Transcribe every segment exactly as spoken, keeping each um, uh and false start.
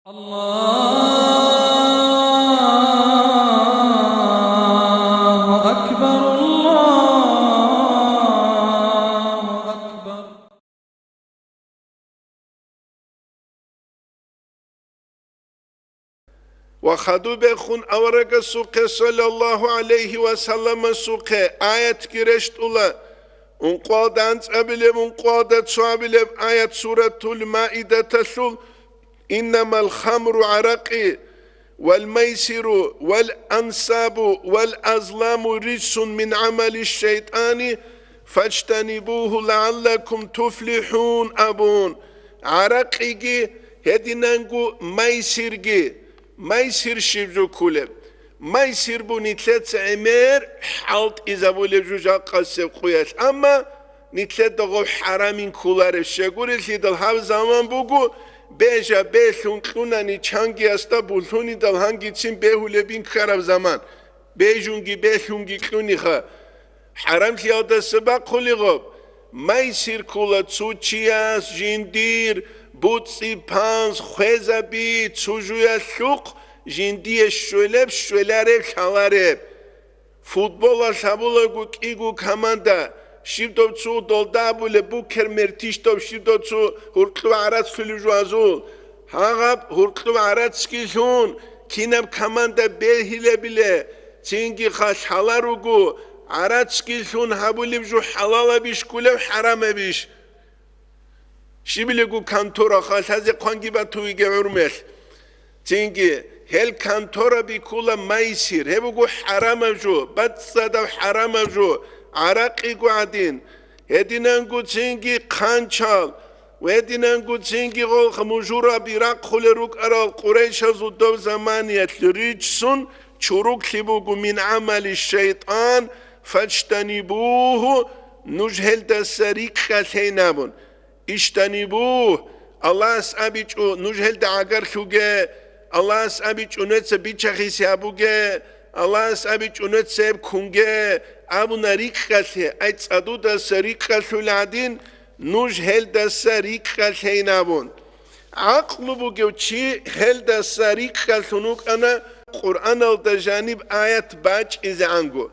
الله أكبر، الله أكبر. Ва хадуб бехун аварагасухъе, саллаллагьу гӀалайгьи ва салламасухъе, аятги рещтӀула, ункъоялда анцӀабилеб, ункъоялда цоабилеб аят Суратул Маидаталъул: «Иннамал хамру гӀаракъи, вал майсиру, вал ансабу, вал азламу рижсун мин гӀамали шайтӀани, фажтанибугьу лагӀаллакум туфлихӀун», – абун. ГӀаракъиги, гьединанго майсирги. Майсир щиб жо кколеб? Майсир бу нилъеца гӀемер хӀалтӀизабулеб жо жакъасеб къуялъ, амма нилъеда гъоб хӀарамин кколареб щегурелъидал гьаб заман буго, бежа белъун кьунани чангиясда булъунидал гьангицин бегьулебин ккараб заман, бежунги белъунги кьуниха. ХӀарамлъиялдаса бахъулеб гъоб, майсир ккола цо чияс жиндир буцӀи-панс хвезаби цо жуялъухъ, жиндие щвелеб-щвелареб лъалареб. Футболалъ гьабулаго кӀиго команда, щиб доб цо долда абулеб букер мертищ доб, щиб доб цо гьуркьу гӀарацлъулеб жуазул. Гьагъаб гьуркьу гӀарацги лъун, кинаб команда бегьилебиле, цинги хал хӀалал руго, гӀарацги лъун гьабулеб жо хӀалалабищ кколеб, хӀарамабищ? Щибилего контора халлъазе хъванги батуйги гӀурмелъ. Цинги, гьел контора биккула майсир, гьеб буго хӀарамаб жо, бацӀцӀадаб хӀарамаб жо, гӀаракъиго гӀадин. Гьединанго цинги хъанчал, ва гьединанго цинги гъолха мужураби рахъулел рукӀарал къурайшазул доб заманиялъ рижсун чуруклъи буго мин гӀамали шайтӀан, фажтанибугьу, нуж гьелдаса рикӀкӀалъейин абун. Иштанибу, Аллагьас абичӀо, нуж гьелда гӀагарлъуге, Аллагьас абичӀо, нуца бичахисе гьабуге, Аллагьас абичӀо, нуца гьеб ккунге, абуна рикӀкӀалъе, ай цӀадудаса рикӀкӀалъул гӀадин, нуж гьелдаса рикӀкӀалъейин абун. ГӀакълу бугев чи гьелдаса рикӀкӀалъун вукӀана Къуръаналда жаниб аят бачӀизегӀанго.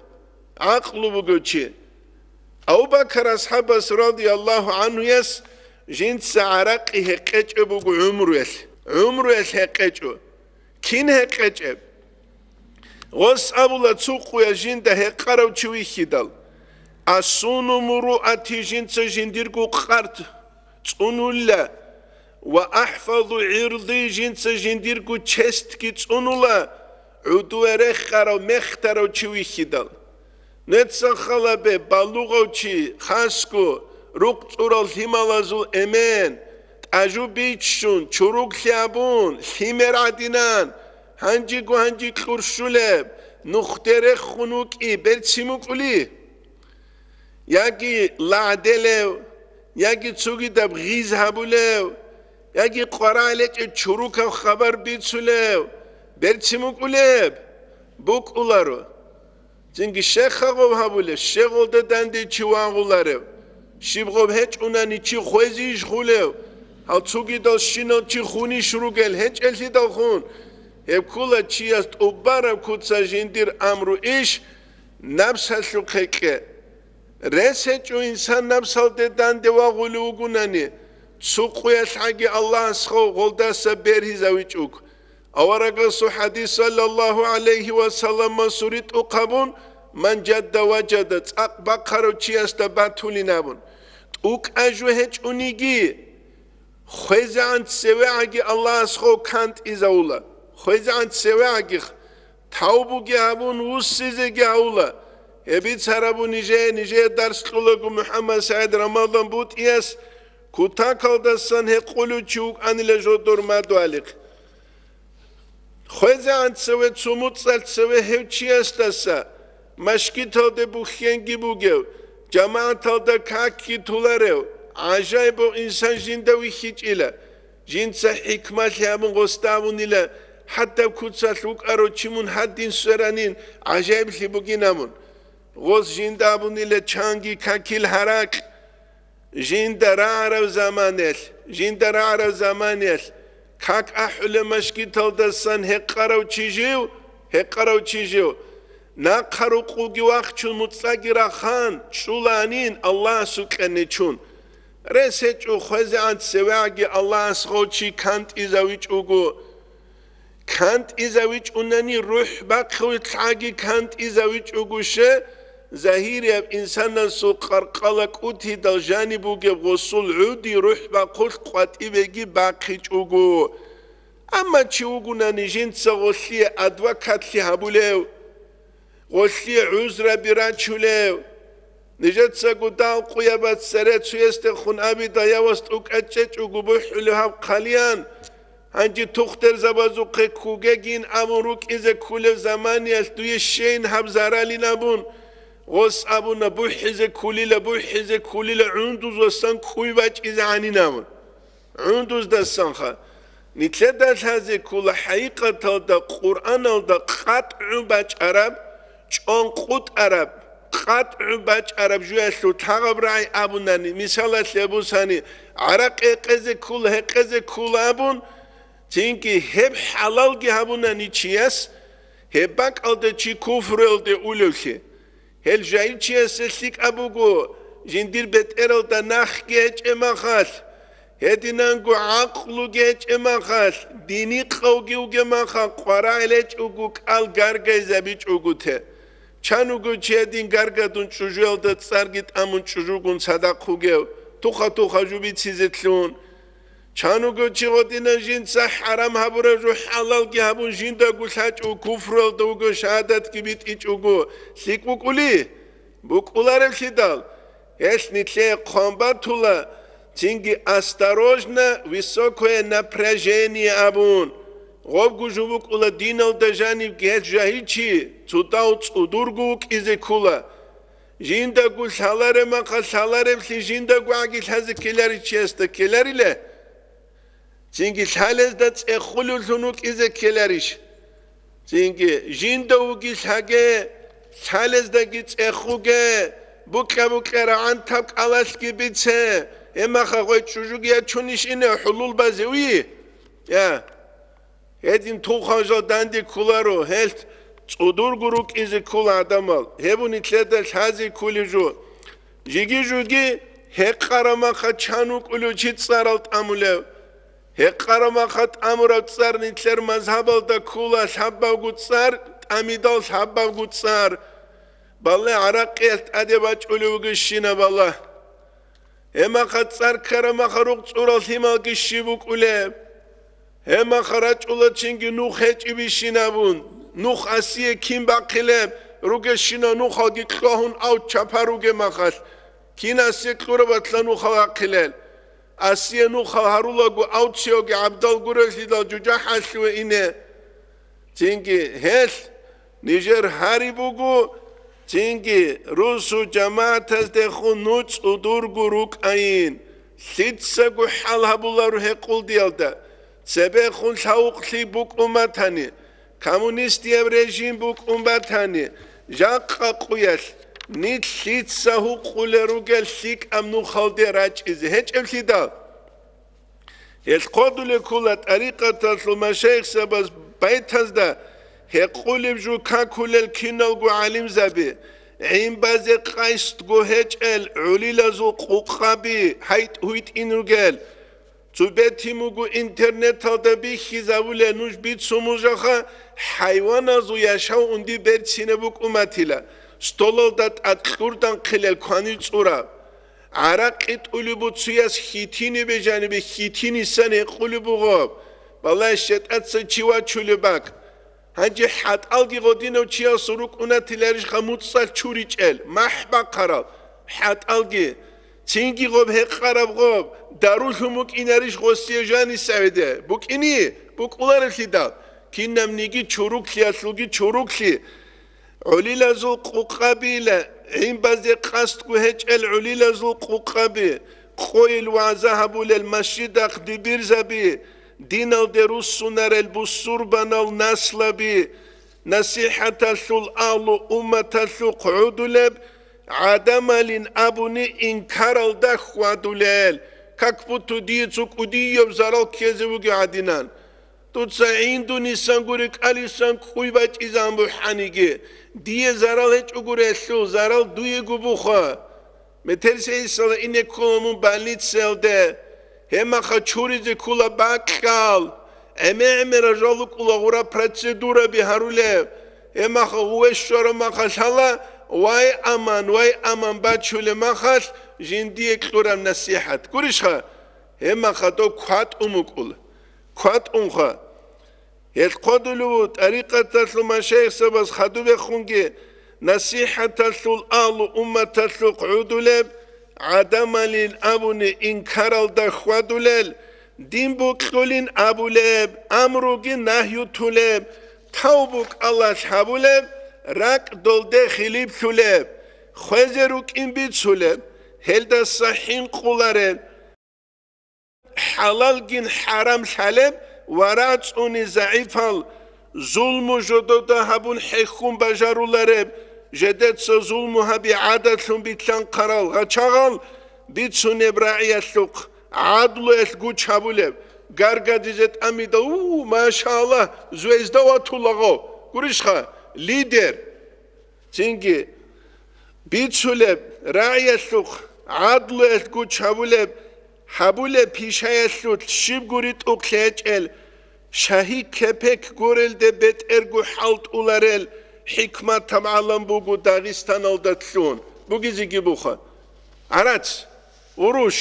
ГӀакълу бугев чи. Абу Бакар асхӀабас радияллагьу гӀанхуяс жинца гӀаракъи гьекъечӀеб буго гӀумруялъ. ГӀумруялъ гьекъечӀо. Кин гьекъечӀеб? Гъос абула цо къуя жинда гьекъарав чи вихьидал: «Асуну муруати», жинца жиндирго къарт цӀунулла, «ва ахӀфазу гӀирди», жинца жиндирго честги цӀунула, гӀудуве рехарав мехтарав чи вихьидал. Нецан халабе балугъав чи, хасго, рукъ цӀурал лъималазул эмен, тӀажу биччун, чуруглъи абун, лъимер гӀадинан, гьанжего гьанже кьурщулеб, нухде рехун вукӀи, берцин вукӀули? Яги лагъделев, яги цогидаб гъиз гьабулев, яги къварагӀел гьечӀеб чурукаб хабар бицулев, берцин букӀулеб? БукӀуларо. Цинги щехъа гъов гьабулев, щегъолда данде чи вагъуларев? Щиб гъов гьечӀунани чи хвезейищ хулев? Гьал цогидал щинал чи хунищ ругел гьечӀелъидалхун? Гьеб ккула чияс тӀубараб куца жиндир амру иш, напсалъухъе кье. Рес гьечӀо инсан напсалде данде вагъулев вугунани, цо къуялъ гӀаги Аллагьас гъов гъолдаса бергьизавичӀого. Аварагасул хӀадис, саллаллагьу гӀалайгьи ва салламасул, ритӀухъ абун: «Ман жадда важада», цӀакъ бахъарав чиясда батулин абун. ТӀукӀа жо гьечӀониги, хвезегӀан цевегӀаги Аллагьас гъов кантӀизавула. ХвезегӀан цевегӀаги, тавбуги гьабун, вуссизеги гьавула. Гьеб бицарабу нижее, нижее дарс кьулаго МухӀаммад СагӀид Рамадан БутӀияс, кутакалдасан гьекъулев чи вукӀанила жодор мадугьалихъ. ХвезегӀан цеве цо муцӀалъ цеве гьев чиясдаса, машгиталде бухьенги бугев, жамагӀаталда какги туларев, гӀажаибав инсан жинда вихьичӀила. Жинца хӀикмалъи гьабун гъосда абунила, хӀатта куцалъ вукӀарав чи мун гьадин сверанин гӀажаиблъи бугин абун. Гъос жинда абунила чанги какил гьаракь. Жинда рагӀарав заманаялъ, жинда рагӀарав заманаялъ Как ахӀулеб машгиталдасан гьекъарав чи жив, гьекъарав чи жив, нахъа рукъуги вахчун муцӀаги рахан чӀуланин Аллагьасукьа нечун. Рес гьечӀо хвезегӀан цевегӀаги Аллагьас гъов чи кантӀизавичӀого. КантӀизавичӀунани рухӀ бахъулелъаги кантӀизавичӀого ше, загьирияб инсанасул къаркъала кӀутидал жаниб бугеб гъосул гӀуди рухӀ бахъулъ къватӀибеги бахъичӀого. Амма чи вугунани жинца гъолъие адвокатлъи гьабулев, гъолъие гӀузраби рачулев, нижецаго далкъуяб цере цуясдехун абида явас тӀукӀачӀечӀого бухӀулев гьаб хъалиян, гьанже тухтурзабазухъе ккугегин абун рукӀизе кколев заманиялъ дуе щейин гьаб заралин абун, гъос абуна, бухӀизе кколила, бухӀизе кколила, гӀундуз васан кӀуй бачӀизе гӀанин абун. ГӀундуздасанха. Нилъеда лъазе ккола хӀакъикъаталда Къуръаналда къатӀгӀу бачӀараб, чӀонкъутӀараб, къатӀгӀу бачӀараб жуялъул лъагъаб рагӀи абунани, мисалалъе бусани, гӀаракъи гьекъезе ккола, гьекъезе ккола абун, цинги гьеб хӀалалги гьабунани чияс, гьеб бакӀалда чи куфруялде улевлъи. Гьел жагьилчиясе лъикӀаб буго, жиндир бетӀералда нахги гьечӀеб махалъ, гьединанго гӀакълуги гьечӀеб махалъ, динихъавги вугеб махалъ, къварагӀел гьечӀого кӀал гаргайзабичӀого те. Чан вуго чи гьедин гаргадун чӀужуялда цӀарги тӀамун чӀужугун цадахъ вугев, туха-туха жо бицизе лъун. Чан вуго чи гъодинан жинца хӀарам гьабураб жо хӀалалги гьабун жиндаго лъачӀо, куфруялда вуго шагьадатги битӀичӀого, лъикӀ букӀули? БукӀуларевлъидал, гьелъ нилъее хъван батула, цинги осторожно, высокое напряжение абун. Гъобго жо букӀула диналда жанибги гьелъ жагьилчи, цо дагьав цӀудурго вукӀизе ккола. Жиндаго лъалареб маха лъалареблъи жиндаго гӀаги лъазе ккеларичиясда ккеларила? Цинги лъалезда цӀехулевлъун вукӀизе ккеларищ? Цинги жинда вуги лъаге, лъалездаги цӀехуге, букьа-букьа рагӀантаб кӀалалъги бице, гьеб маха гъой чӀужуги ячунищ ине хӀулул базе уйи? Я. Гьедин тухал жал данде кколаро, гьелъ цӀудурго рукӀизе ккола гӀадамал, гьеб нилъеда лъазе кколеб жо. Жиги-жуги гьекъараб маха чан вукӀулев чи цӀарал тӀамулев? Гьекъараб маха тӀамураб цӀар нилъер мазгьабалда ккола лъабабго цӀар, тӀамидал лъабабго цӀар. Бале, гӀаракъиялъ тӀаде бачӀулев вугищина, балагь. Гьеб маха цӀар ккараб маха рукъ цӀурал лъималги щиб букӀулеб? Гьеб маха рачӀула чинги нух гьечӀебищинабун, нух асие кин бахъилеб, ругещинав нухалги кьогьун ав чапар ругеб махалъ, кин асие кьураб батла нухал ахъилел? Асие нухал гьарулаго ав цевги гӀабдал гуреллъидал жужахӀалъуве ине. Цинги гьелъ нижер гьари буго, цинги русу жамаатаздехун ну цӀудурго рукӀайин, лъицаго хӀал гьабуларо гьекъулдиялда, цебехун лъавукълъи букӀун батани, коммунистияб режим букӀун батани, жакъа къуялъ нилъ лъица гьукъулел ругел лъикӀаб нухалде рачӀизе гьечӀеблъидал. Гьелъ хъодулеб ккола тӀарикъаталъул машайихзабаз байтазда гьекъулеб жо какулел киналго гӀалимзаби, гӀин базе къасдго гьечӀел гӀулилазул къукъаби гьайтӀ-гьуйтӀин ругел. Цо бетин буго интернеталда бихьизабулел, нуж бицун мужаха, хӀайваназул яшав унди берцинаб букӀун батила, столалда тӀад кьурдан хъилел кванил цӀураб. ГӀаракъи тӀулеб буцуяс хьитинибе жанибе хьитинисан гьекъулеб буго, балай щетӀаца чи вачулеб бакӀ. Гьанже хӀатӀалги гъодинав чиясул рукӀунатиларищха муцӀал чуричӀел, махӀ бахъарал хӀатӀалги? Цинги гъоб гьекъараб гъоб дарулъун букӀинарищ гъосие жанисавиде? БукӀини? БукӀулареблъидал, кинабниги чуруклъиялъулги чуруклъи. ГӀулилазул къукъабила, гӀин базе къасдго гьечӀел гӀулилазул къукъаби, къойил вагӀза гьабулел машидахъ дибирзаби, диналде руссунарел бусурбанал наслаби, насихӀаталъул агьлу умматалъухъ гӀодулеб, гӀадамалин абуни инкаралда хьвадулел, как будто дие цо кӀудияб зарал ккезе вугев гӀадинан. Дуца гӀиндунисан гури кӀалисан кӀуй бачӀизан бухӀаниги, дие зарал гьечӀо гурелъул, зарал дуего буха. Метерсейсала ине ккола мун больницаялде, гьемаха чуризе ккола бакьал, гӀеме-гӀемера жал рукӀула гъура процедураби гьарулеб, гьемаха гъуве щварамаха лъала, вай аман, вай аман бачулеб махалъ жиндие кьураб насихӀат. Гурищха? Гьемаха дов кватӀун вукӀула. КватӀунха. Гьел хъодулев ву тӀарикъаталъул машайихзабаз хадубехунги, насихӀаталъул агьлу умматалъухъ гӀудулеб, гӀадамалин абуни инкаралда хьвадулел, дин букьулин абулеб, амруги нагьютулеб, тавбу кӀалалъ гьабулеб, ракӀ долде хилиплъулеб, хвезе рукӀин бицулеб, гьелдаса хӀинкъуларел, хӀалалгин хӀарам лъалеб ва рацӀцӀуни загӀипал, зулму жодода гьабун хӀехьун бажарулареб, жедеца зулму гьаби гӀадалъун битлъанхъарал гъачагъал бицунеб рагӀиялъухъ гӀадлуялъ гуч гьабулеб, гаргадизе тӀамидал, у, машаллагь, звезда ватулаго, гурищха, лидер. Цинги бицулеб, рагӀиялъухъ гӀадлуялъ гуч гьабулеб, гьабулеб пишаялъулъ щибго ритӀухълъи гьечӀел, шагьи кепек горелде бетӀерго хӀалтӀуларел хӀикматаб гӀалам буго Дагъистаналда лъун бугезеги буха. ГӀарац, уруш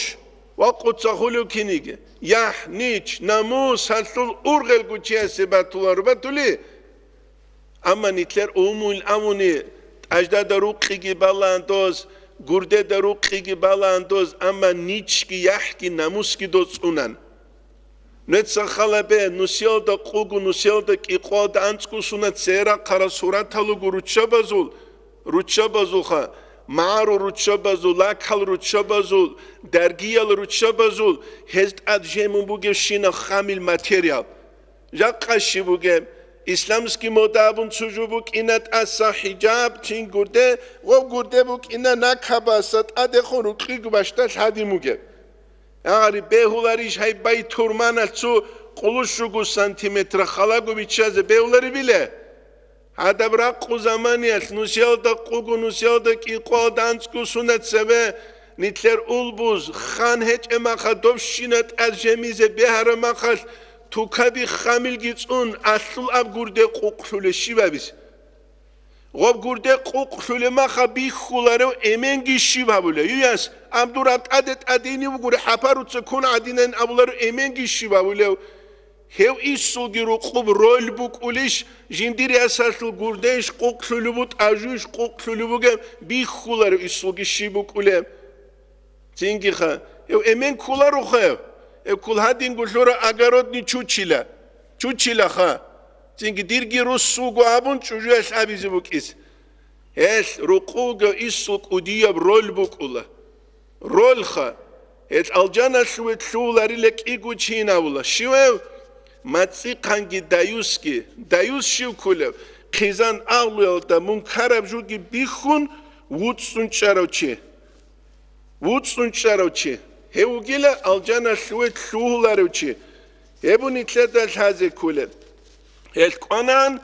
ва къуцахулев киниги, яхӀ, нич, намус гьалъул ургъелго чиясе батуларо батули, Амма нилъер умуйл амуни, тӀаждада рукъиги балаан доз, гурдеда рукъиги балаан доз, амма ничги яхӀги намусги доз цӀунан. Нуца халабе, нусиялда къугу, нусиялда кӀикъоялда анцӀго суна церахъара сураталугу руччабазул, руччабазулха, магӀарул руччабазул, лакал руччабазул, даргиял руччабазул, гьез тӀад жемун бугебщина хамил материал. Жакъа щиб бугеб? Исламский мода абун цо жо букӀина тӀаса хӀижаб, чин гурде, гъоб гурде букӀина накабаса тӀадехун рукьиго бащда лъадин бугеб. Агъари бегьуларищ гьай бай турманалъ цо къулущуго сантиметра халаго биччазе бегьуларибиле? Гьадаб ракъу заманиялъ нусиялда къугу, нусиялда кӀикъоялда анцӀго суна цебе, нилъер улбуз, хан гьечӀеб маха добщина тӀад жемизе бегьараб махалъ, тукаби хамилги цӀун, алъул аб гурде къукълъуле щиб абизе? Гъоб гурде къукълъуле маха бихьуларев эменги щиб гьабулев? Юяс, аб дур аб тӀаде тӀадини вугури, хӀапаруца ккун гӀадинан абуларев эменги щиб гьабулев? Гьев исулги рукъуб роль букӀулищ, жиндир ясалъул гурдейищ къукълъулеб бу, тӀажуйищ къукълъулеб бугеб бихьуларев исулги щиб букӀулеб? Цингиха, гьев эмен кколароха гьев, гьев ккол гьадинго лъура огородный чучила, чучилаха. Цинги дирги руссулго абун чӀужуялъ абизе букӀиз. Гьелъ рукъуго исул кӀудияб роль букӀула. Ролха, гьел алжаналъуве лъугьуларила кӀиго чиян абула. Щивев? МацӀихъанги даюсги. Даюс щив кколев? Хъизан агьлуялда мункараб жуги бихьун, вуцӀцӀун чӀарав чи. ВуцӀцӀун чӀарав чи. Гьев вугила алжаналъуве лъугьуларев чи. Гьеб нилъеда лъазе кколеб. Гьелъ кӀванан,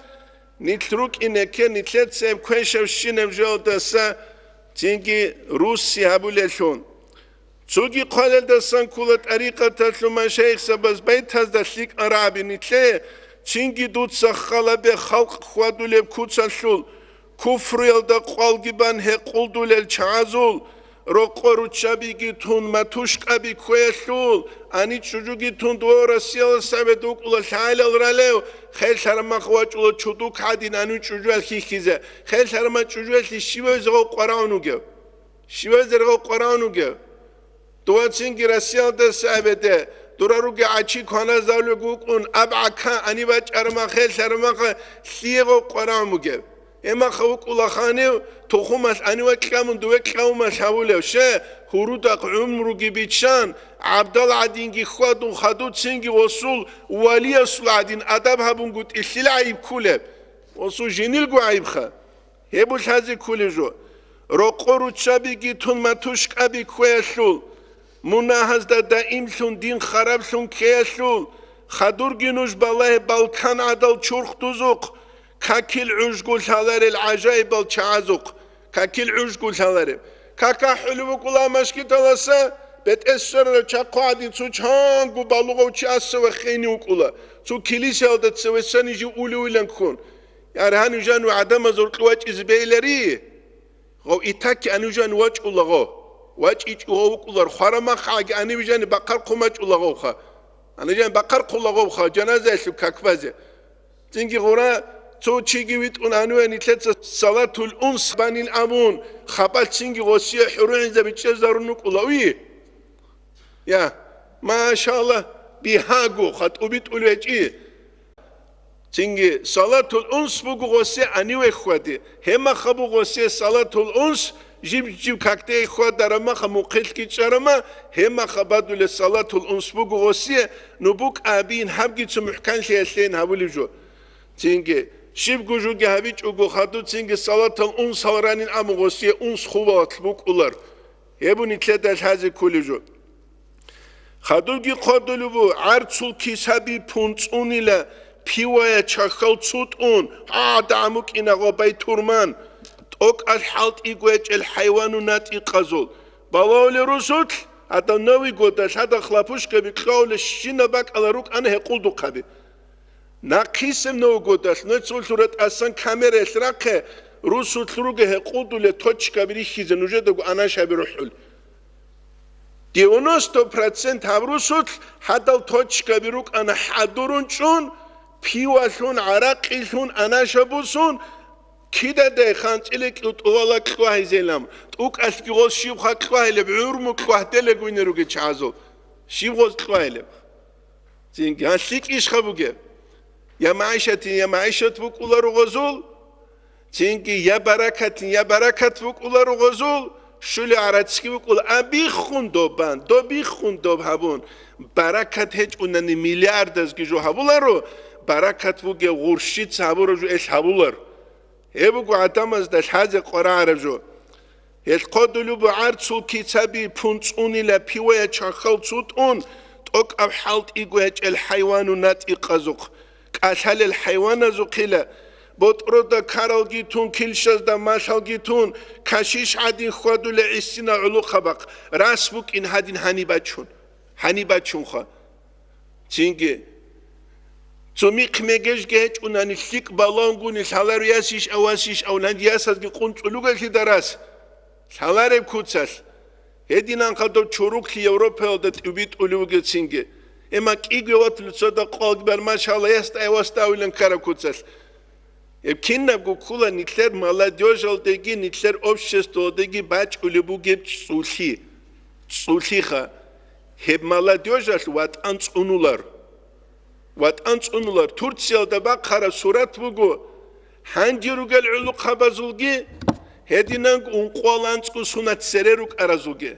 нилъ рукӀине кке, нилъеца гьеб квешабщинаб жоялдаса цинги русси гьабулелъул. Цоги хъвалелдасан ккола тӀарикъаталъул машайихзабаз байтазда лъикӀал рагӀаби нилъее, цинги дуца халабе халкъ хьвадулеб куцалъул, куфруялда къвалги бан гьекъулдулел чагӀазул, рокъо руччабиги тун, матушкаби кквеялъул, ани чӀужуги тун, дуо Россиялас гьабе дукӀула лъалел ралев, хел лъарамах вачӀула чудук гьадин ани чӀужуял хьихьизе, хел лъарама чӀужуялъе щивазе гъов къварагӀун вугев? Щивазе гъов къварагӀун вугев? Дуацинги Россиялдаса абеде, дура руги гӀачи кваназавлуг вукӀун, аб гӀака ани бачӀарамахъе, лъарамахъе, лъие гъов къварагӀун бугеб? Гьемахъа вукӀула ханив, тухумалъ ани вакьамун дуве кьавмалъ гьавулев, ще, гьурудахъ гӀумруги биччан, гӀабдал гӀадинги хьвадун хадуцинги гъосул валиясул гӀадин адаб гьабунгутӀи лъил гӀайиб ккулеб? Гъосул жинилго гӀайибха. Гьеб лъазе кколеб жо. Рокъо руччабиги тун матушкаби кквеялъул. Мунагьазда даимлъун, дин хараблъун ккеялъул, хадурги нуж балагье балкан гӀадал чурхдузухъ, какил гӀужгу лъаларел гӀажаибал чагӀазухъ, какил гӀужгу лъалареб. Как ахӀулеб букӀула машгиталаса, бетӀер сверарав чахъу гӀадин цо чанго балугъав чи асса ваххейни вукӀула, цо килисаялда цевесани жив улевилан ккун. Яр гьанив жанив гӀадамаз гьоркье вачӀизе бегьилари? Гъов итаки анужан вачӀула гъо. ВачӀичӀого вукӀулар, хварамахъаги анивижани бахъархъу мачӀула гъовха. Анижан бахъархъула гъовха, жаназаялъул какбазе. Цинги гъура цо чиги витӀун ануя нилъеца салатул унс банил абун, хабал цинги гъосие хӀуригӀинзаби чӀезарун вукӀула уи. Я, машалла, бигьаго, хатӀуби тӀулвечӀи. Цинги салатул унс буго гъосе аниве хьвади. Гьемаха буго гъосе салатул унс, жиб-жиб какде хьвадараб маха мухъилъги чӀарама, гьемаха бадуле салатул унс буго гъосе, ну букӀа абиин гьабги цо мухӀканлъиялъейин гьабулеб жо. Цинги, щибго жуги гьабичӀого хадур цинги салатул унс гьалранин абун гъосе унс хубалат букӀулар. Гьеб нилъеда лъазе кколеб жо. Хадурги хъодулеб бу, гӀарцул кисаби пунцӀунила, пивая чахьал цутӀун, гьа, дагӀмукӀина гъо байтурман, тӀокӀалъ хӀалтӀи гвечӀел хӀайвану натӀи къазул. Балавли русулъ, гьадав Новый годалъ гьадал хлопушкаби кьвавулебщинаб бакӀалда рукӀана гьекъолдухъаби. Нахъисеб Новый годалъ, нуца улъура тӀасан камераялъ рахъе, русулъ руго гьекъолдулеб точкаби рихьизе нужедаго анашаби рухӀул. Девяносто процент гьаб русулъ гьадал точкаби рукӀана хӀадурун чӀун, пивалъун, гӀаракъилъун, анаша бусун, кидадай ханцӀила кьутӀугьала кьвагьизелам, тӀукӀалъги гъос щибха кьвагьилеб, гӀурму кьвагьделегойне ругел чагӀазул. Щиб гъос кьвагьилеб? Цинги гьанлъи кӀишха бугеб? Я магӀишатин, я магӀишат букӀуларо гъозул, цинги я баракатин, я баракат букӀуларо гъозул, щули гӀарацги букӀула, а биххун добан, доб биххун доб гьабун, баракат гьечӀунани миллиардазги жо гьабуларо, баракат бугеб гъурщица гьабураб жо элъ гьабулар. Гьеб буго гӀадамазда лъазе къварагӀараб жо. Гьелъ хъодулеб бу гӀарцул кицаби пунцӀунила пивая чахьал цутӀун, тӀокӀаб хӀалтӀиго гьечӀел хӀайвану натӀи къазухъ, кӀалъалел хӀайваназухъила, ботӀрода каралги тун, килщазда малъалги тун, кашиш гӀадин хьвадула гӀисина гӀолохъабахъ, рас букӀин гьадин гьаниб бачун, гьаниб бачунха. Цинги, цо михъ мегежги гьечӀунани, лъикӀ балагьунгуни лъаларо ясищ авасищ авланги ясазги къунцӀулугалъи дарас лъалареб куцалъ. Гьединанха дов чуруклъи Европаялда тӀубитӀулев вугев цинги. Эмма кӀиго ватулев цо дакъалги бар, машалла, ясдай васда авилан ккараб куцалъ. Гьеб кинабго ккула нилъер молодёжалдеги, нилъер обществоялдеги бачӀулеб бугеб цӀулъи. ЦӀулъиха. Гьеб молодёжалъ ватӀан цӀунулар. ВатӀан цӀунулар. Турциялда бахъараб сурат буго, гьанже ругел гӀулухъабазулги, гьединанго ункъоялда анцӀго сунат цере рукӀаразулги.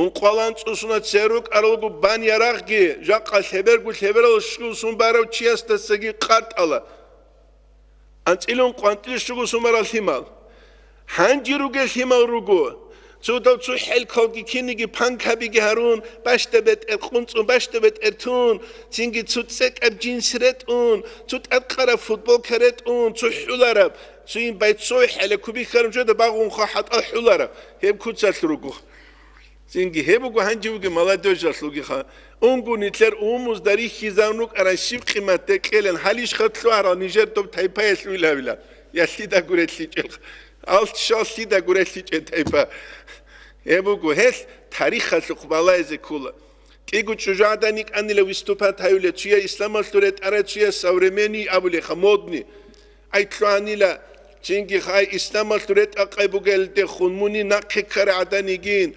Ункъоялда анцӀго сунат цере рукӀаралго бан ярагъги, жакъа лъеберго лъеберал щугун сун барав чиясдасаги къартӀала. АнцӀила ункъо, анцӀила щуго сумарал лъимал. Гьанже ругел лъимал руго. Цо дав цо хӀелкалги киниги панкабиги гьарун, бащда бетӀер къунцӀун, бащда бетӀер тун, цинги цо цӀекӀаб жинс ретӀун, цо тӀадкъараб футболка ретӀун, цо хӀулараб, цойин байцой хӀела кубихьараб жода багъунха хӀатӀал хӀулараб, гьеб куцалъ руго. Цинги гьеб буго гьанже вугев молодёжалъулгиха. Унго нилъер умумузда рихьизан рукӀаран щиб къиматде кьелан гьалищха лъугьарал нижер доб тайпаялъувил гьавила, я лъидаго релълъичӀел, алчшал лъидаго релълъичӀел тайпа. Гьеб буго, гьелъ тарихалъухъ балайзе ккола. КӀиго чӀужугӀадан йикӀанила выступать гьаюле, цуя исламалъул ретӀарай, цуя современный абулеха, модный. Ай лъугьанила, цинги хай исламалъул ретӀа-къай бугелдехун муни нахъе ккарай гӀадан йигин,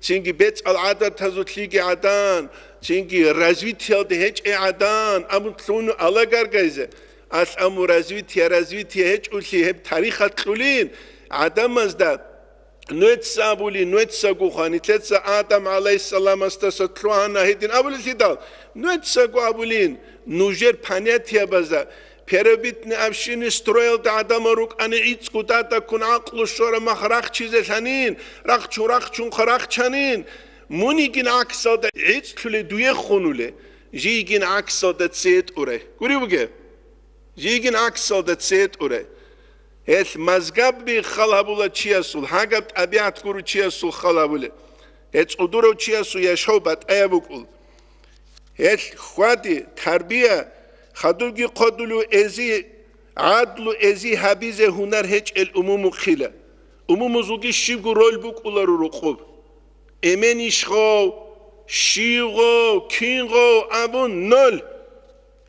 цинги бецӀал гӀадатазулъ йиги гӀадан, цинги развитиялде гьечӀей гӀадан, аму лъугьуну алагаргайзе. Алъ аму развитие, развитие гьечӀулъи гьеб тарихат кьулин, гӀадамазда нуеца абулин, нуецаго хван, нилъеца Адам гӀалайгьиссаламасдаса лъугьана гьедин абулелъидал, нуецаго абулин, нужер понятиябазда, первобытный общины строялда гӀадамал рукӀани гӀицӀго дадаккун гӀакълу щвара мах рахчизе лъанин, рахчун-рахчунха рахчанин, Мун йигин гӀаксалда гӀицӀлъулей дуе хунулей, жий йигин гӀаксалда цей тӀурай. Гури бугеб? Жий йигин гӀаксалда цей тӀурай. Гьелъ мазгабби хал гьабула чиясул, гьагаб тӀабигӀат гуру чиясул хал гьабулеб. Гьеб цӀудурав чиясул яшав батӀаяб букӀул. Гьелъ хьвади, тарбия, хадубги хъодулев эзи, гӀадлу эзи гьабизе гьунар гьечӀел умумухъила. Умумузулги щибго роль букӀуларо рукъуб. Эменищ гъов, щив гъов, кин гъов абун ноль.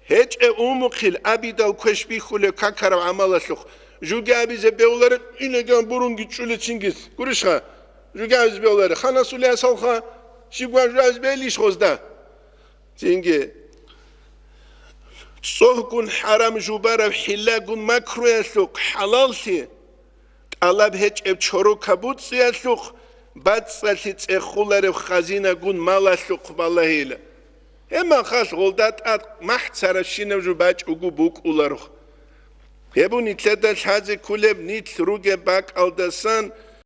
ГьечӀеб умумухъил абидал квеш бихьулеб какараб гӀамалалъухъ. Жуги абизе бевлареб, инеган бурунги чӀулецинги гурищха? Жуги абизе бевлареб. Ханасулей асалха, щибган жуги абизе бейилищ гъозда? Цинги, цӀогьгун хӀарам жубараб хӀиллагун макруялъухъ хӀалаллъи, тӀалаб гьечӀеб чорока буцӀиялъухъ бацӀцӀалъи цӀехулареб хазинагун малалъухъ балагьила. Гьеб махалъ гъолда тӀад махӀ царабщинаб жо бачӀого букӀуларухъ. Гьеб нилъеда лъазе кколеб нилъ ругеб бакӀалдасан